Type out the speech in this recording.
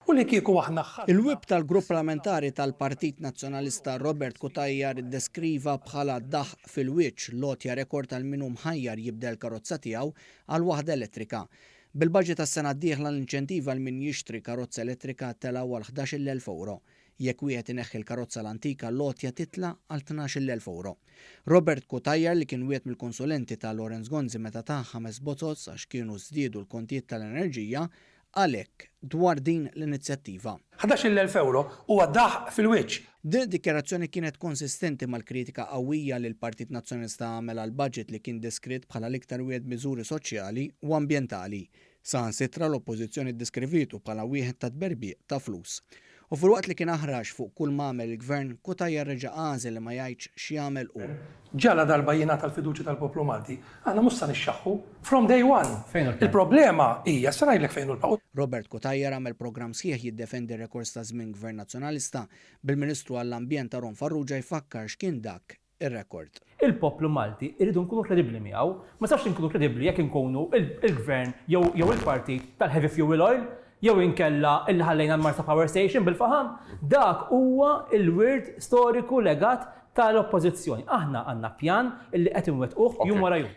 U li kieku aħna ħadna. Il-Whip tal-Grupp Parlamentari tal-Partit Nazzjonalista Robert Cutajar iddeskriva bħala daħq fil-wiċċ l-għotja rekord għal min hu mħajjar jibdel karozza tiegħu għal waħda elettrika. Bil-budget għas-sena d-dieħla l-inċentiv għal min jixtri karozza elettrika telgħu għal 11,000 ewro. Jekk wieħed ineħħi l-karozza l-antika l-għotja titla' għal 12,000 ewro. Robert Cutajar li kien wieħed mill-konsulenti ta' Lawrence Gonzi meta ta ħames bozzoz għax kienu żdiedu l-kontijiet tal-enerġija, qal hekk dwar din l-inizjattiva. 11,000 ewro huwa daħq fil-wiċċ. Din id-dikjarazzjoni kienet konsistenti mal-kritika qawwija li l-Partit Nazzjonalista għamel għall-budget li kien deskritt bħala l-iktar wieħed b'miżuri soċjali u ambjentali. Saħansitra l-Oppożizzjoni ddeskrivietu bħala wieħed ta' tberbiq ta' flus. U filwaqt li kien aħrax fuq kull m'għamel il-Gvern, Cutajar reġa' għażel li ma jgħidx x'jagħmel hu. Ġa ladarba jingħata l-fiduċja tal-poplu Malti, aħna mhux sa nixxaħħu. From day one. Fejn hu l-pjan? Il-problema hija, se ngħidlek fejn hu l-pjan. Robert Cutajar għamel programm sħiħ jiddefendi r-rekords ta' żmien Gvern Nazzjonalista, bil-Ministru għall-Ambjent Aaron Farrugia jfakkar x'kien dak ir-rekord. Il-poplu Malti irridu nkunu kredibbli miegħu. Ma nistgħux inkunu kredibbli jekk inkunu il-Gvern jew jew il-partit tal-heavy fuel oil jew inkella illi ħallejna l-Marsa Power Station bil-faħam. Dak huwa l-wirt storiku legat tal-Oppożizzjoni. Aħna għandna pjan illi qed inwettquh jum wara jum.